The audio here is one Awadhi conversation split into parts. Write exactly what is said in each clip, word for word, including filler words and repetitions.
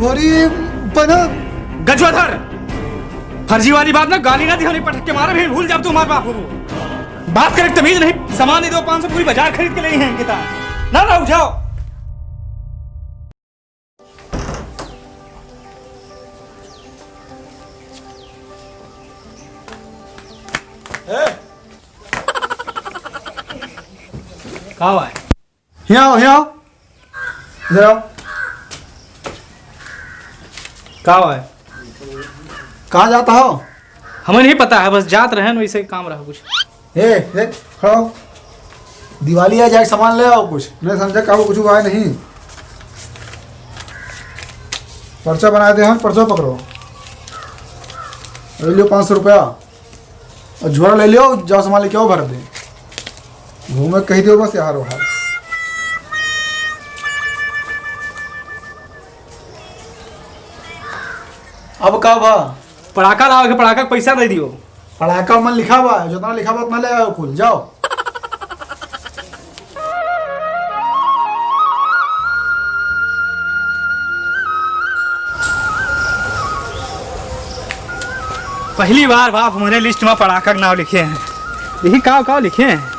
अरे, बना। गजवाधर, फर्जी वाली बात ना, गाली ना दी, हमने पटक के मारे, फिर भूल जाब तू हमार बाप हो। बात करे तमीज नहीं, सामान दे दो पाँच सौ, पूरी बाजार खरीद के ले हैं इनके तार। ना, ना, जाओ। ए! का हुआ है? हियाँ आओ, हियाँ आओ। इधर आओ। का हुआ है? कहाँ जाता हो? हमें नहीं पता है, बस जात रहे न, वैसे काम रहा कुछ। ए, देख, खड़ा हो। दिवाली आ जाए, सामान ले आओ कुछ। नहीं समझा, का कुछ हुआ है नहीं। पर्चा बनाए दे हम, पर्चा पकड़ो। ले लियो पाँच सौ रुपया। और झोरा ले लियो, जाओ सामान लेके आओ, भर दे। घूमे कही दियो बस यार वहाँ। अब का बा? पड़ाका लावे के, पड़ाका के पैसा दे दियो। पड़ाका मन लिखा बा, जितना लिखा बा उतना ले आओ कुल, जाओ। पहली बार बाप हमारे लिस्ट में पड़ाका के नाम लिखे हैं। यही काव काव लिखे हैं?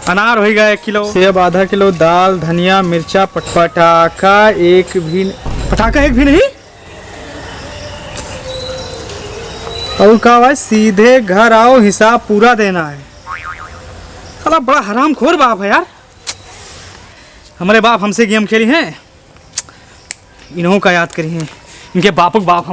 अनार होइगा एक किलो, सेब आधा किलो, दाल, धनिया, मिर्चा, पट-, पटाखा एक भी न-, पटाखा एक भी नहीं। और का भाई, सीधे घर आओ, हिसाब पूरा देना है। साला बड़ा हरामखोर बाप है यार। हमारे बाप हमसे गेम खेली हैं, इन्हों का याद करी हैं, इनके बापक बाप हम।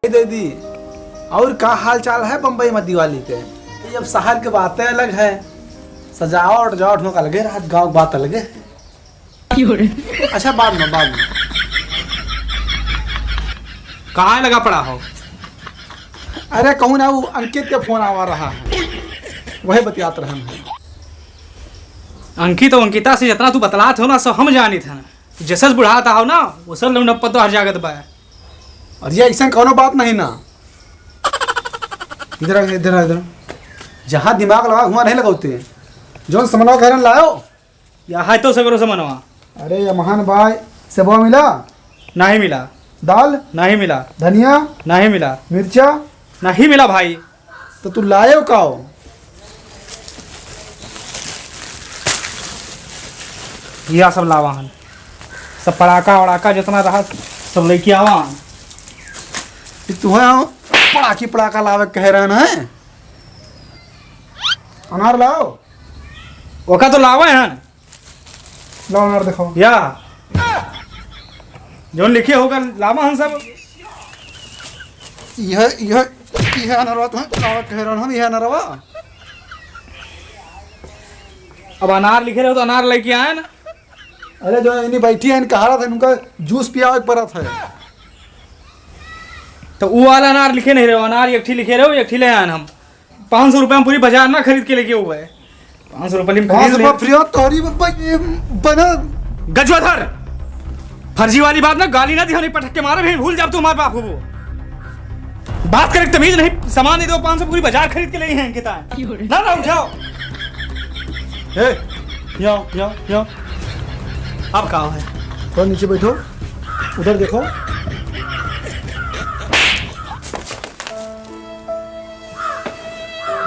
दे दी। और का हाल चाल है बम्बई में दिवाली के? ये अब शहर के बातें अलग है, सजावट उजावट होगा अलगे, रात गाँव के बात अलगे है। अच्छा, बाद में, बाद में। कहाँ लगा पड़ा हो? अरे, कहूँ ना, वो अंकित के फोन आवा रहा है, वही बतियात रहन है। अंकित और अंकिता से जितना तू बतलात हो ना, सब हम जानित हन। जैसे बुढ़ात हो ना, वो सब लौंडप्पा तो हर जागत बा। अरे, ऐसा कौनो बात नहीं ना। इधर आ, इधर आ, इधर। जहाँ दिमाग लगा, हुआ नहीं लगाते। जौन समनवा कहरन लायो। या है तो सगरो समनवा। अरे, या महान भाई, सेबवा मिला? नहीं मिला। दाल? नहीं मिला। धनिया? नहीं मिला। मिर्चा? नहीं मिला भाई। तो तू लायो का हो? या सब लावा हन, सब पड़ाका वड़ाका जितना रहा, सब लेके आवा हन। ये तू है पड़ाकी पड़ाका लावे कह रहे हैं? अनार लाओ। ओका तो लावे हन। लाओ अनार दिखाओ। या। जौन लिखे होगा, लावा हम सब। यह, यह, यह अनरवा तो है, लावा कह रहा हम, यह अनरवा। अब अनार लिखे रहो तो अनार लेके आए ना। अरे, जो इन्हीं बैठी है, इनका हालत है, उनका जूस पियावे के परत है। तो वो वाला अनार लिखे नहीं रहो, अनार एक ठी लिखे रहो, एक ठी ले आए हम। पाँच सौ रुपया में पूरी बाजार ना खरीद के लेके हुआ है। पाँच सौ रुपया में खरीद ले। पाँच सौ रुपया फ्री हो तोहरी ब-, ब-, बना। गजवाधर, फर्जी वाली बात ना, गाली ना दी, नहीं पटक के मारे, फिर भूल जाब तू हमारे बाप को। बात करे तमीज नहीं, सामान दे दो, पाँच सौ पूरी बाजार खरीद के ले हैं किता है। ना, ना, उठाओ। ए, यो, यो, यो। अब का है? थोड़ा नीचे बैठो, उधर देखो।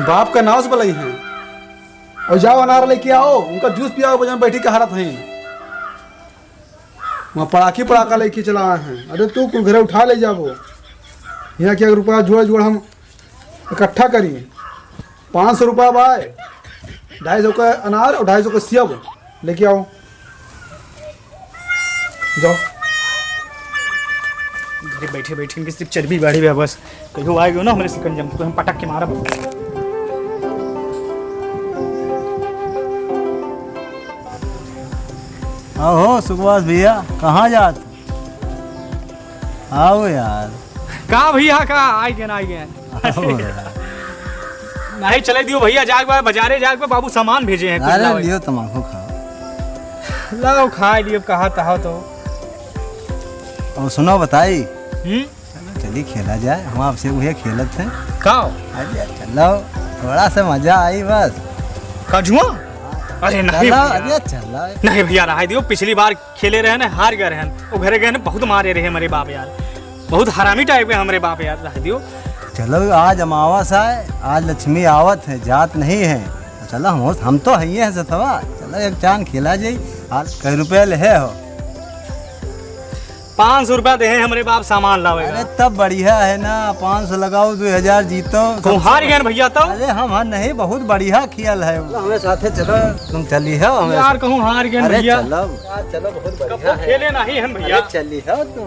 बाप का नाव से बुलाई है। और जाओ अनार लेके आओ, उनका जूस पियाओ, बजान बैठी के हालत है। वहाँ पड़ाकी पड़ाका लेके चला आए हैं। अरे तू कुल घरे उठा ले जाबो। यहाँ के एक रुपया जोड़ जोड़ हम इकट्ठा करी। पाँच सौ रुपया बाय, ढाई सौ का अनार और ढाई सौ का सेब लेके आओ। जाओ। घरे बैठे बैठे इनके सिर्फ चर्बी बढ़ी बा बस। कहियो आ गयो ना हमरे सिकंजम, तो हम पटक के मारब। आहो सुखवास भैया, कहाँ जात? आओ यार। का भैया, का? आई गए, आई गए। आओ यार। नहीं चले दियो भैया, जाग बा, बाजारे जाग बा, बाबू सामान भेजे हैं कुछ अरे लावे। लियो तमाकू खाओ। लाओ खा लियो, कहा तहा तो। और सुनो बताई। हम्म? चलो चली खेला जाए, हम आपसे वही खेलत हैं। का? अरे चलो, थोड़ा सा मजा आई बस। का जुआ? अरे नहीं चलो, भैया। अरे चलो। नहीं भैया, रहा दियो, पिछली बार खेले रहे ना, हार गए रहन। वो घरे गए ना, बहुत मारे रहे हमरे बाप यार, बहुत हरामी टाइप के हमरे बाप यार, रह दियो। चलो, आज अमावस है, आज लक्ष्मी आवत है, जात नहीं है। चलो, हम, हम तो हइये हैं सथवा, चलो एक चान खेला जाई। आज कै रुपया लेहे हो? पाँच सौ रुपया देहे हमरे बाप सामान लावेगा। अरे तब बढ़िया है ना, पाँच सौ लगाओ, दो हजार जीतो। कहूँ हार गए भैया तो? अरे हम हार नहीं, बहुत बढ़िया खेल है। हमें साथे चलो, तुम चली हो हमें। यार कहूँ हार गए अरे भैया। चलो, यार चलो, बहुत कब बढ़िया है। खेले नहीं हम भैया। अरे चली हो तुम,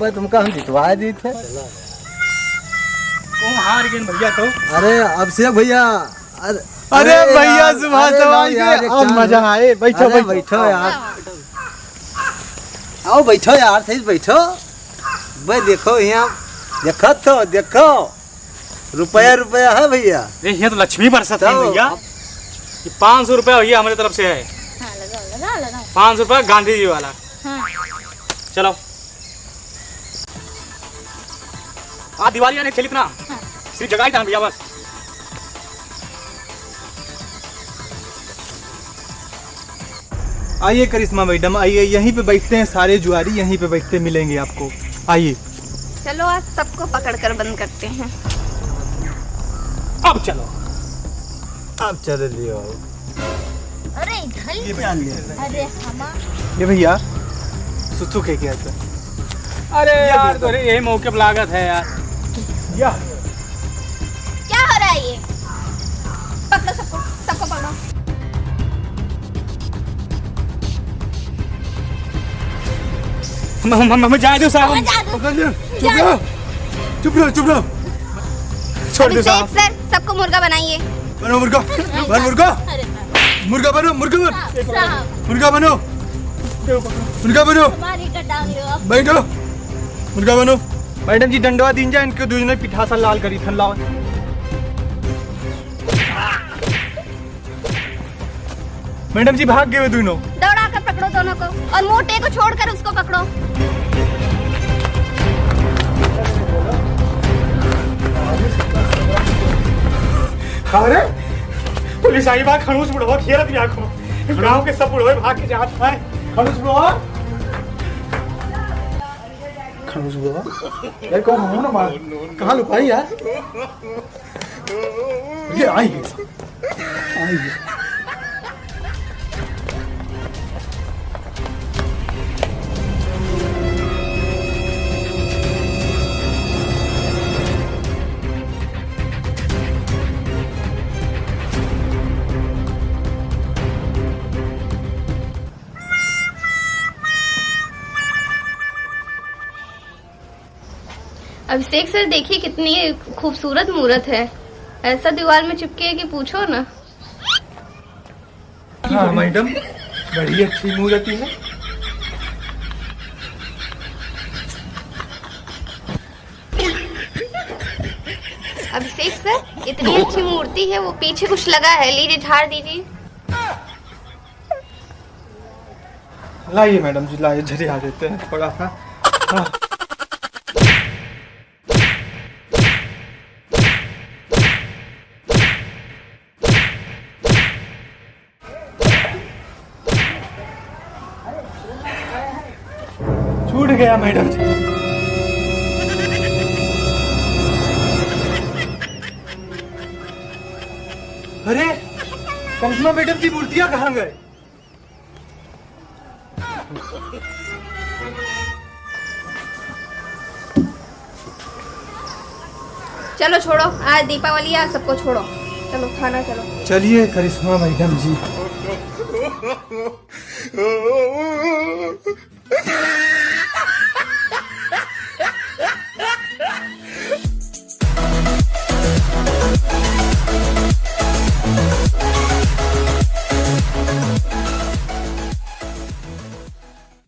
बस तुमका हम जितवा दी थे। कहूँ हार गए भैया तो? अरे अभिषेक भैया, अरे, अरे अरे भैया, यार, सुभाष अरे साहब, ना यार, एक अब चांद मजा हो। आए। बैठो, अरे बैठो। बैठो यार। आओ बैठो यार, सही बैठो। भाई देखो यहाँ, देखो तो, देखो। रुपया, रुपया है भैया। अरे, यहाँ तो लक्ष्मी बरसत है तो भैया। अब ये पाँच सौ रुपया भैया हमारे तरफ से है। हाँ, लगाओ, लगाओ, लगाओ। पाँच सौ रुपया गांधी जी वाला। हाँ। चलो। आज दिवाली आने खेली इतना। हाँ। सिर्फ जगाई था भैया बस। आइए करिश्मा मैडम, आइए, यहीं पे बैठते हैं, सारे जुआरी यहीं पे बैठते मिलेंगे आपको। आइए। चलो, आज सबको पकड़ कर बंद करते हैं। अब चलो। अब चले लियो। अरे, इधर ही ये जान लिया। अरे, हमा- ये भैया, सुसु के क्या था? अरे ये यार, देखो। अरे, यही मौके पे लागत है यार। या। क्या हो रहा है ये? पकड़ो सबको, सबको पकड़ो। हम, हम, हम, हमें जाए दो साहब। हमें जाए दो। पकड़ लियो। चुप जाए। रहो। चुप रहो, चुप रहो। छोड़ दे अभिषेक साहब। सर, सबको मुर्गा बनाइए। बनो मुर्गा, बन मुर्गा। मुर्गा बनो, मुर्गा बन। मुर्गा बनो। मुर्गा बनो। बैठो। मुर्गा बनो। मैडम जी, डंडवा दीन जा, इनके दूजने पिठासा लाल करी थन लाओ। मैडम जी, भाग गए वो दोनों। दौड़ा कर पकड़ो दोनों को, और मोटे को छोड़कर उसको पकड़ो। अरे, पुलिस आई बा, खड़ूस बुढ़वा घेरत बा को। गांव के सब बुढ़वे भाग के जात हैं। खड़ूस बुढ़वा, खड़ूस बुढ़वा, यार, कौन हो ना मार, कहाँ लुकाई यार? ये आई है। आई है। अभिषेक सर, देखिए कितनी खूबसूरत मूरत है, ऐसा दीवार में चिपकी है कि पूछो ना। हाँ मैडम, बड़ी अच्छी मूर्ति है। अभिषेक सर, इतनी अच्छी मूर्ति है, वो पीछे कुछ लगा है, लीजिए झाड़ दीजिए। लाइए मैडम जी, लाइए, झरिया देते हैं थोड़ा सा। हाँ। छूट गया मैडम जी। अरे, करिश्मा मैडम की मूर्तियां कहाँ गए? चलो छोड़ो, आज दीपावली है, सबको छोड़ो। चलो थाना चलो। चलिए करिश्मा मैडम जी।